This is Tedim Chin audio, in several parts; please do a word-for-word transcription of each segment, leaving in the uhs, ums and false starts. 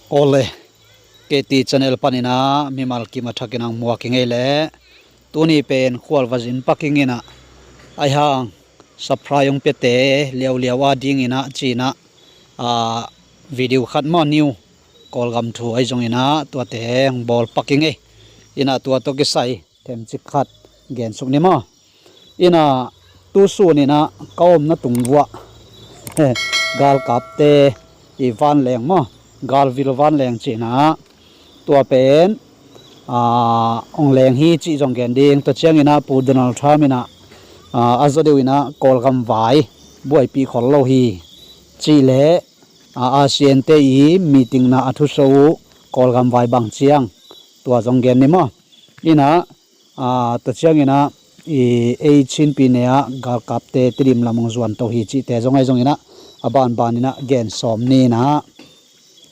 Ole, K T channel panin ah mimal kim a thakin ang muak i ngei leh, tuni pen khual va zin pak i ngei in ah, ahi hang subscribe hong piate liauliau a dingin ah ci-in ah, a, video khat maw, new Kawlgam thu ahi zongin ah tuate hong bawl pak i ngei. In ah tua tawh kisai themcik khat gensuk ni maw. In ah tu sun in ah ka omna tung vuah galkapte i vanleng maw, galvil vanleng ci-in ah tua pen, a, hong leng hi cih zong gen ding. Tua ciangin ah Pu Donald Trump in ah, a, a zaw deuh in ah Kawlgam vai buaipih khol lo hi cih leh, a, ASEAN te i meeting na a thuso uh Kawlgam vai bang ciang, tua zong gen ni maw. In ah, a, tua ciangin ah i ei Chin pyine ah galkapte Tedim lam hong zuan to hi cihte zong ahi zongin ah a banban in ah gen sawm ni in ah.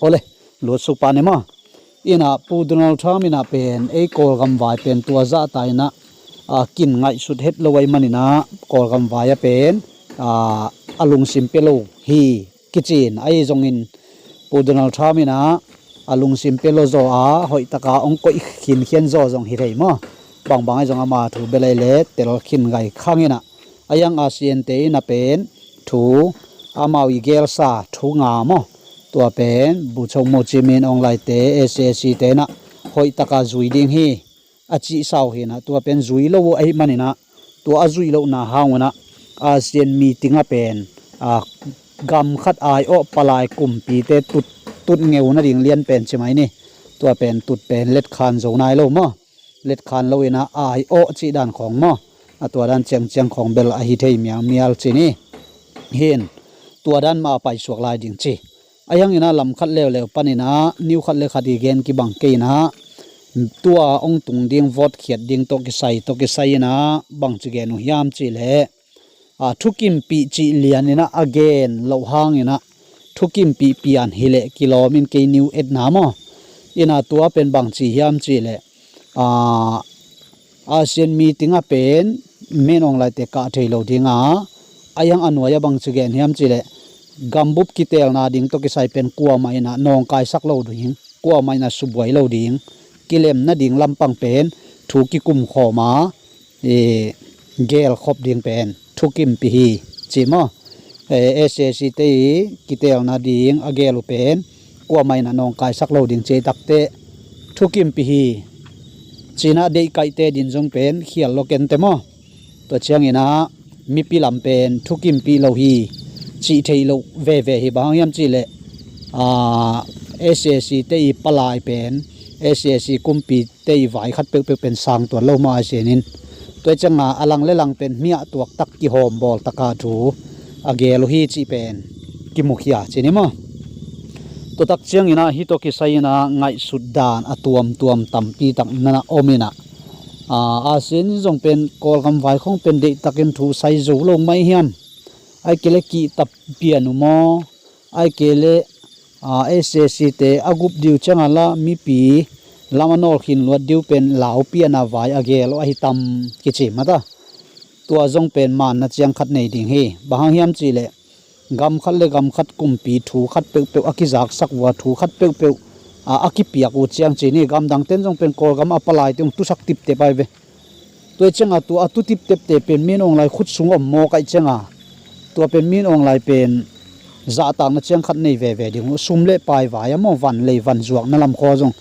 Ole, lutsuk pah ni maw. In ah Pu Donald Trump in ah pen ei Kawlgam vai pen tua zahta in ah, a, kin ngaihsut het lo ahih manin ah Kawlgam vai ah pen, a, a lungsim pia lo hi kici in, ahi zongin Pu Donald Trump in ah a lungsim pia lo zaw a, hoih taka hong koih khinkhian zaw zong hi thei maw. Bangbang ahi zong ama thu bel ahih leh tel khin gai khang in ah, a, young ASEAN te in ah pen thu, amau i gelsa thu nga maw, tua pen Pu Cho Mo Chi, Min Aung Hlaing te, SAC te in ah hoih taka zui ding hi a cih sau hi in ah, tua pen zui lo uh ahih manin ah, tua a zuih lohna hang un ah ASEAN meeting ah pen, a, gam khat aiawh palai kumpite tut, tut ngeu nading lian pen ci mai ni. Tua pen tut pen letkhan zo nai lo maw. Letkhan lo in ah aiawh cih dan khawng maw, a, tua dan ciangciang khawng bel ahi thei miangmial ci ni. Hi in, tua dan mah a paisuak lai ding ci. Ahi hangin ah lam khat leuleu panin ah new khat le khat i gen kibang kei in ah, tua hong tung ding vote khiat ding tawh kisai, tawh kisai in ah bangci gen uh hiam cih leh, a, thukimpih cih lian in ah a gen loh hangin ah thukimpih pian hi leh kilawm in kei, new etna maw. In ah tua pen bangci hiam cih leh, a, ASEAN meeting ah pen Min Aung Hlaing te kah thei lo ding a, ahi hang a nuai ah bangci gen hiam cih leh gambup kitelna ding tawh kisai pen kuamah in ah nawngkaisak lo ding, kuamah in ah subuai lo ding, kilem nading lampang pen thu kikum khawm a, e, gelkhop ding pen thukimpih hi ci maw. E, SAC te i kitelna ding a gel uh pen kuamah in ah nawngkaisak lo ding ci takte thukimpih hi ci in ah deihkaihte din zong pen khial lo kente maw. Tua ciangin ah mipi lam pen thukimpih lo hi cih theih loh veve hi. Bang hang hiam cih leh, a, SAC te i palai pen, SAC kumpi te i vai khat peuhpeuh pen sang tuan lo maw, ASEAN in. Tua ciangin a lang le lang pen miah tuak tak kihawm bawl taka thu a gel uh hi cih pen kimukhia ci ni maw. Tua tak ciangin ah hih tawh kisai in ah ngaihsut dan a tuamtuam tampi tak na om in ah, a, ASEAN in zong pen Kawlgam vai khawng pen deihtakin thu sai zo lo mai hiam? Ahih kei leh kihta pian uh maw? Ahih kei leh, a, SAC te a gup ding uh ciangin la mipi lam a nawlkhin luat ding uh pen lau pian a vai a gel uh ahi tam kici mah ta. Tua zong pen manna ciang khat nei ding hi. Bang hang hiam cih leh gam khat le gam khat kumpi thu khat peuhpeuh a kizaksak uh a, thu khat peuhpeuh, a, a kipiak uh ciang ci ni. Gamdangte in zong pen Kawlgam a palai te hong tusak tiptep ahi ve. Tua ciangin tua a tu tiptepte pen Min Aung Hlaing khut sung om mawk ahih ciangin, tua pen Min Aung Hlaing pen zahtakna ciang khat nei veve ding uh. Sum le pai vai a maw, van lei van zuakna lam khawng zong,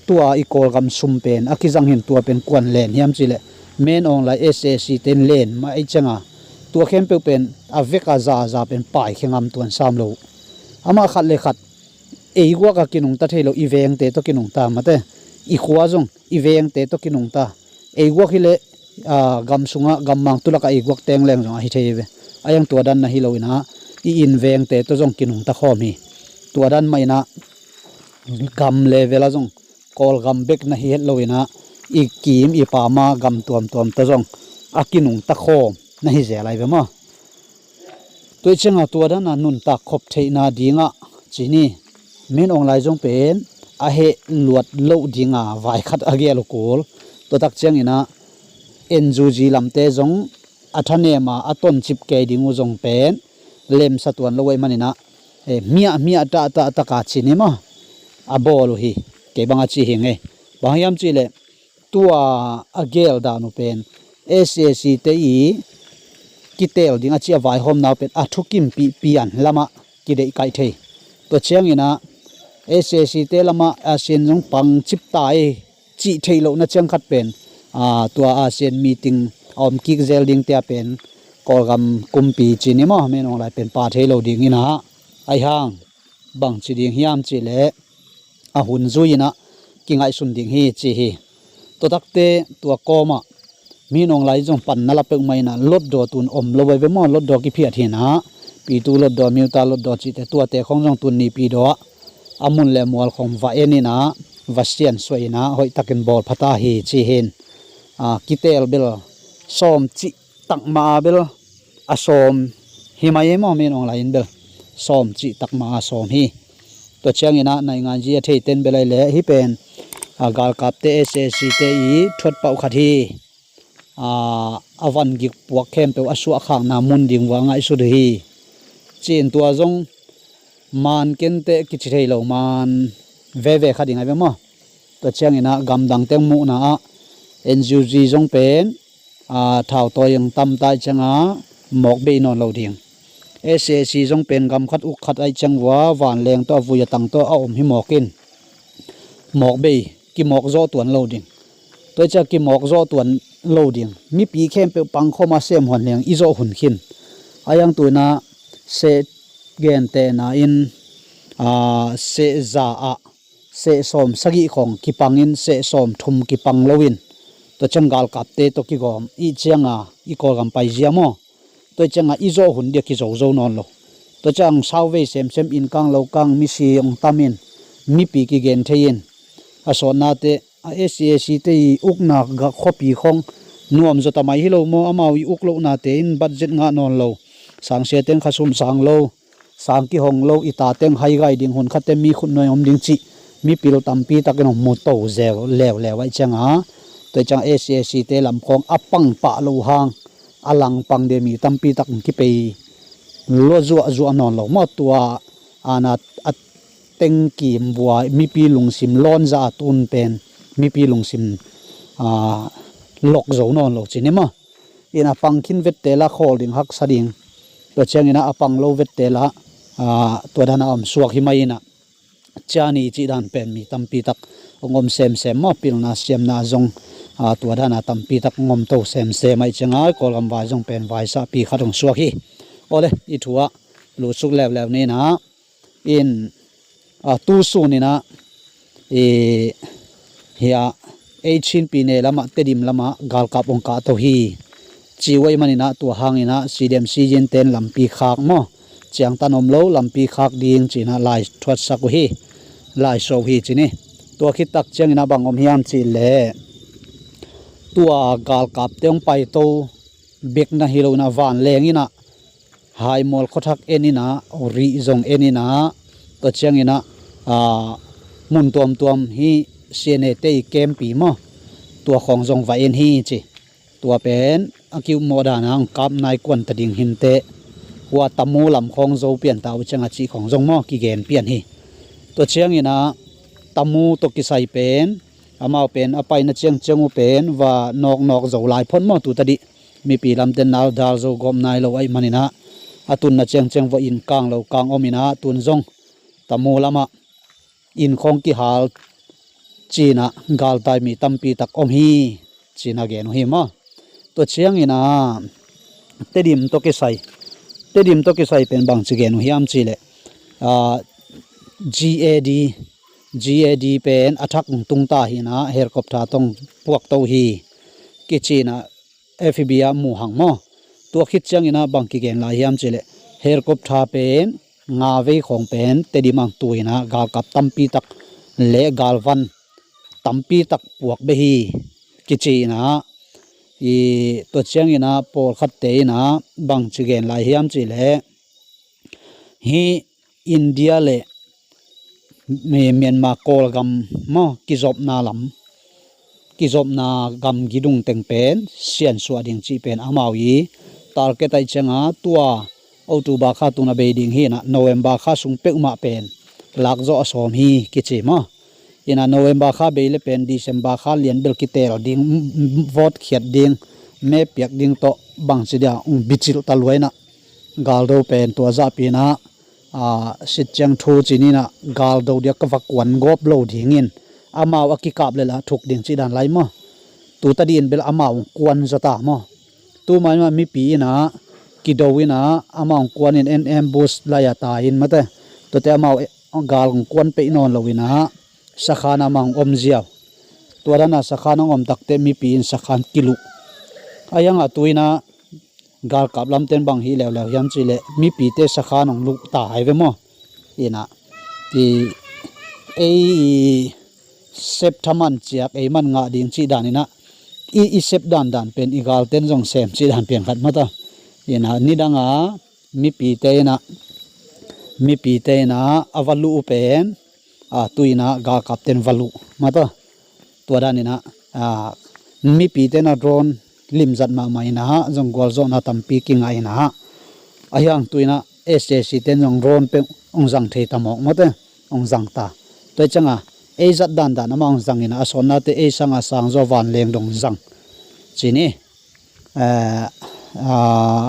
tua i Kawlgam sum pen a kizang hi in tua pen kua'n len hiam cih leh Min Aung Hlaing SAC te in len mah ahih ciangin, tua khempeuh pen a vek a zaza pen paikhia ngam tuan sam lo. Amah khat le khat ei guak a kinungta thei lo, i vengte tawh kinungta mate. I khua zong i vengte tawh kinungta. Ei guak hi leh, a, gam sungah, gammang tulak ah ei guak teng leng zong ahi thei ve. Ahih hang tua dan na hi lo in ah, i inn vengte tawh zong kinungta khawm hi. Tua dan mah in ah gam level ah zong Kawlgam bek na hi het lo in ah, i kim i pam a gam tuamtuam tawh zong a kinungta khawm na hi zel ahi ve maw. Tua ciangin tua dan a nuntak khop theihna dingah ci ni, Min Aung Hlaing zong pen a heh luat loh ding a vai khat a gel uh kul. Tua tak ciangin ah N U G lamte zong a thanem a a toncip kei ding uh zong pen lemsa tuan lo ahih manin ah, eh, miah miah tah tah taka cin hi maw, a bawl uh hi. Kei bang a ci hi ngei. Bang hiam cih leh tua a gel dan uh pen S A C te i kitel ding a ci a vaihawmna uh pen a thukimpih pian lamah kideih kaih thei. Tua ciangin ah S A C te lamah ASEAN zong pangcip ta ei cih theih lohna ciang khat pen, aa, tua ASEAN meeting a om kik zel ding tia pen Kawlgam kumpi cin hi maw, Min Aung Hlaing pen pha thei lo dingin ah, ahi hang bangci ding hiam cih leh a hun zui-in ah kingaihsun ding hi ci hi. Tua takte tua kawmah Min Aung Hlaing zong panna la peuhmah in ah Hlutdaw tun om lo veve maw, Hlutdaw kiphiat hi-in ah, Pyithu Hlutdaw, Myaungtha Hlutdaw cihte tuate khawng zong tun Naypyidaw ah a mun le mual khawng va en in ah, va siansuah in ah, hoihtakin bawl pha ta hi ci hi-in, aa, kitel bel sawm cih takmah a bel a sawm hi mai ei maw, Min Aung Hlaing in bel sawm cih takmah a sawm hi. Tua ciangin ah naingan zi a theiten bel ahi leh hih pen, aa, galkapte S A C te i thuat pauh khat hi. Aa, a van gik puak khempeuh a suahkhakna mun ding vua ngaihsut uh hi. Ci-in tua zong maan kenteh kici thei lo maan veve kha ding ahi ve maw. Tua ciangin ah gamdang teng muhna ah N U G zong pen, aa, thautawi ang tam ta ahih ciangin mawk bei nawn lo ding. S A C zong pen gam khat uk khat ahih ciang vua vanleng tawh a vui a tang tawh a om hi mawk in, mawk bei, kimawk zawh tuan lo ding. Tua ahih ciang kimawk zawh tuan lo ding. Mipi khempeuh pangkhawm a sem huan leng i zawh hun khin. A iang tu-in ah seh gentehna in, aa, seh za ah seh sawm sagih khawng kipangin seh sawm thum kipang loin, tua ciang galkapte tawh kigawm i cianga i Kawlgam paizia maw. Tua cianga i zawh hun dia kizo zo nawn lo. Tua ciang sauvei semsem, inn kang lo kang, misi hong tamin, mipi kigen thei-in, a sawtnate a S A C te i ukna gak khuapi khawng nuam zaw ta mai hi lo maw, amau i uk lohnate in budget ngah nawn lo. Sangsia teng khasum sang lo, sang kihong lo, i ta teng haigai ding, hun khatte mi khutnuai om ding cih mipil tampi takin hong mu to zeu leuleu ahih cianga, tua ciang S A C te lam khawng a pang pah loh hang a langpang dia mi tampi tak hong kipei lua zuahzuah nawn lo maw. Tua ana a tengkim vua mipi lungsim lawnza a tun pen mipi lungsim, aa, lok zo nawn lo ci ni maw. In a pang khin vette la khawl ding haksa ding. Tua ciangin ah a pang lo vette la, aa, tua dana a om suak hi mai in ah, cia ni cih dan pen mi tampi tak hong om semsem maw, pilna siamna zong, aa, tua dana tampi tak hong om to semsem ahih cianga Kawlgam vai zong pen vaisahpi khat hong suak hi. Awle, i thu ah lutsuk leuleu ni in ah, in, aa, tu sun in ah, i, hia, ei Chin pyine lamah, Tedim lamah galkap hong kahto hi ci uh ahih manin ah, tua hangin ah C D M C Yin ten lampi khak maw, ciangtan om lo, lampi khak ding ci-in ah lai thuatsak uh hi, lai suah uh hi ci ni. Tua khit tak ciangin ah bang om hiam cih leh, tua galkapte hong paito bek na hi lo in ah, vanleng in ah Haimual khuathak en in ah, Rih zong en in ah, tua ciangin ah, aa, mun tuamtuam hi, C N A te i kempi maw, tua khawng zong va en hi ci. Tua pen a kiuhmawh dana hong kap nai kuan ta ding hinteh, hua Tamu lam khawng zo pian ta uh ciang a cih khawng zong maw kigen pian hi. Tua ciangin ah Tamu tawh kisai pen, amau pen a paina ciangciang uh pen va nawknawk zo lai phot maw, tu tadih mipi lamte nau dal zo gawp nai lo ahih manin ah, a tunna ciangciang vua inn kang lo kang om in ah, tun zong Tamu lamah inn khawng kihal ci-in ah galtai mi tampi tak om hi ci-in ah gen uh hi maw. Tua ciangin ah Tedim tawh kisai, Tedim tawh kisai pen bangci gen uh hiam cih leh, aa, G A D, G A D pen a thak hong tung ta hi in ah, helicopter tawh hong puakto hi kici in ah, F B ah mu hang maw. Tua khit ciangin ah bang kigen lai hiam cih leh, helicopter pen nga vei khawng pen Tedim ah tu in ah, galkap tampi tak le galvan tampi tak puak beh hi kici in ah, i, tua ciangin ah pawlkhatte in ah bangci gen lai hiam cih leh, hih India le Mi-, Myanmar Kawlgam maw, kizopna lam, kizopna gamgi dungteng pen siansuah ding cih pen amau i target ahih cianga tua October kha tun a bei ding hi inah November kha sung peuhmah pen lakzawh a sawm hi kici maw. Inah November kha bei le pen December kha lian bel kiteel ding, vote khiat ding, me piak ding tawh bangci dia ung bicilh ta lua inah galdo pen tua zahpi inah sitciang thu cin inah galdo dia ka va kuan gawp lo dingin amau a kikap le lah thuk ding cih dan lai maw. Tuta dih in bel amau ung kuan zaw ta maw. Tuma inah mipi inah kido inah amau ung kuan in en ambush lai a ta in mate. Tuate amau gal ung kuan peih nawn lo inah sakhan amau ung om ziau. Tua dana sakhan ung om takte mipi in sakhan kiluh. A hianga tu inah galkap lamten bang hi leuleu hiam cihleh mipite sakhan ung luh ta hai ve maw. Inah ti ei sep thaman ciak ei man ngah ding cih dan inah i, i sep dandan pen i galten zong sem cih dan pian khat mata. Inah nidanga mipite inah mipite inah a va luh uh pen a tu inah galkapten va luh mata. Tua dan inah mipite inah drone limzat mahmah inah zong gualzawhna tampi kingah inah a hiang tu inah S A C ten zong drone peuh ong zang thei ta mawk mawte ong zang ta. Tua hi cianga ei zat dandan amah ong zang inah a sawtnate ei sanga sangzaw vanleng dong zang cin hi.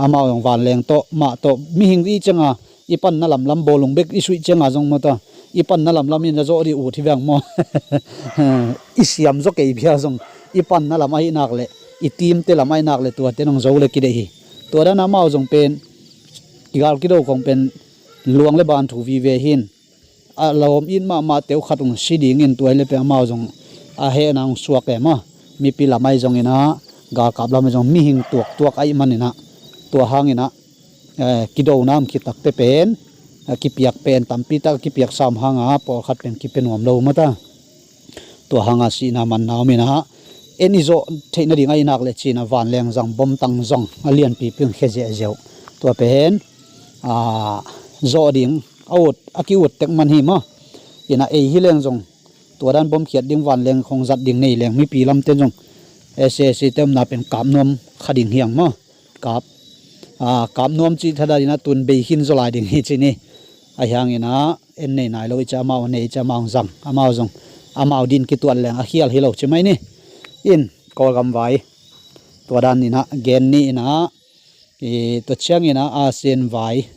Amau zong vanleng tawh mah tawh mihing i cianga i panna lamlam bawlung bek i suih cianga zong mawta i panna lamlam in a zawh dih ut hi veng maw. I siam zaw kei bia zong i panna lam ahi nak le i timte lam ahi nak le tuate nong zo le kideih hi. Tua dan amau zong pen i gal kido kong pen luang le ban thu vive hin a lawm it mahmah teu khat ung si dingin tua hi le pen amau zong a hehna ung suak em a mipi lam ahi zong inah galkap lam ahi zong mihing tuaktuak ahi man inah tua hang inah kidona om khitakte pen kipiak pen tampi tak kipiak sam hanga pawlkhat pen kipia nuam lo mata. Tua hanga sihna manna om inah en i zawh theih nading ahi nak le cina vanleng zang bomtang zong a lianpipi ung khia ziahziah uh. Tua pen zawh ding a ut a ki-ut tek man hi maw. Inah ei hi leng zong tua dan bomkhiat ding vanleng khong zat ding nei leng mipi lamten zong S A C te omna pen kap nuam kha ding hiang maw. Kap kap nuam cih thadan inah tun bei khin zaw lai ding hi cin hi. A hiang inah en nei nai lo i ci amau nei i ci amau zang amau zong amau din kituat leng a khial hi lo ci mai ni. In Kawlgam vai tua dan inah gen ni inah tua ciang inah ASEAN vai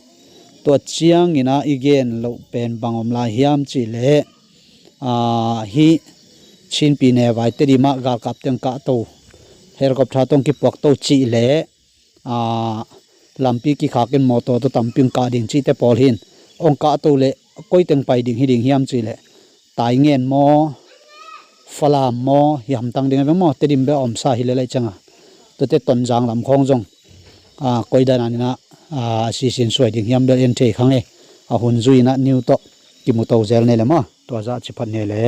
tua ciang inah i gen loh pen bang om lai hiam cihleh hih Chinpi ne vai Tedim ah galkap teng kahto helicopter tong kipuakto cihleh lampi kikhak in mawtaw tawh tampi ong kah ding cihte pawl hin ong kahto le koi teng pai ding hi ding hiam cihleh Taingen maw Falam maw hi hamtang ding a veng maw Tedim bel a omsa hi le laih cianga tuate Tonzang lam khawng zong koi dan an inah a sisin suai ding hiam bel en thei khang e. A hun zui inah new tawh kimuto zel ne le maw tua zah ciphat ne le.